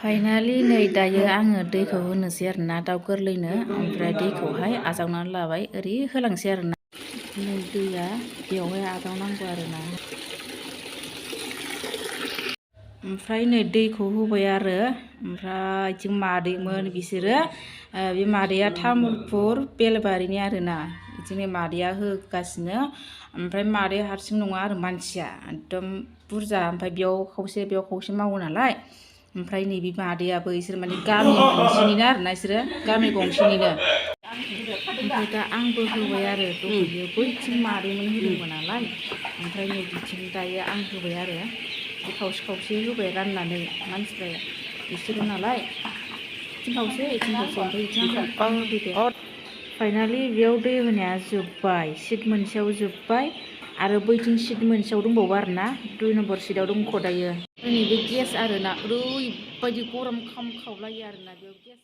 finally नै दायो आङो दैखौ होनोसै आरोना दाउ गोरलैनो ओमफ्राय दैखौहाय आजावनानै लाबाय ओरै होलांसै आरोना नै दैया बेवहाय आजावनांगौ आरोना ओमफ्राय नै दैखौ होबाय आरो ओमफ्राय जों मादैमोन बिसोरो बे मादैया तामुलपुर बेलबारिनि आरोना बिदिनो मादैया होगासिनो ओमफ्राय मादै हारसिं नङा आरो मानसिया एकदम बुरजा ओमफ्राय बेयाव खावसे मावो नालाय ओमफ्राय नैबे मादैयाबो इसोर माने गामि गंसेनिनो आरोना इसोरो गामि गंसेनिनो ओमफ्राय दा आंबो होबाय आरो दहैयो बैथिं मादैमोन होदोंमोन नालाय ओमफ्राय नै बिथिं दायो आं होबाय आरो खावसे होबाय राननानै मानसिफ्रा बिसोरो नालाय इथिं खावसे ओमफ्राय इथिं आं होफैदो फाइनालि बेयाव दै होनाया जोब्बाय सिट मोनसेयाव जोब्बाय आरो बैथिं सिट मोनसेयाव दंबावो आरोना 2 नम्बर सिटआव दंख' दायो नैबे गेस आरोना ओरैबायदि गरम खामखावलायो आरोना बेयाव गेस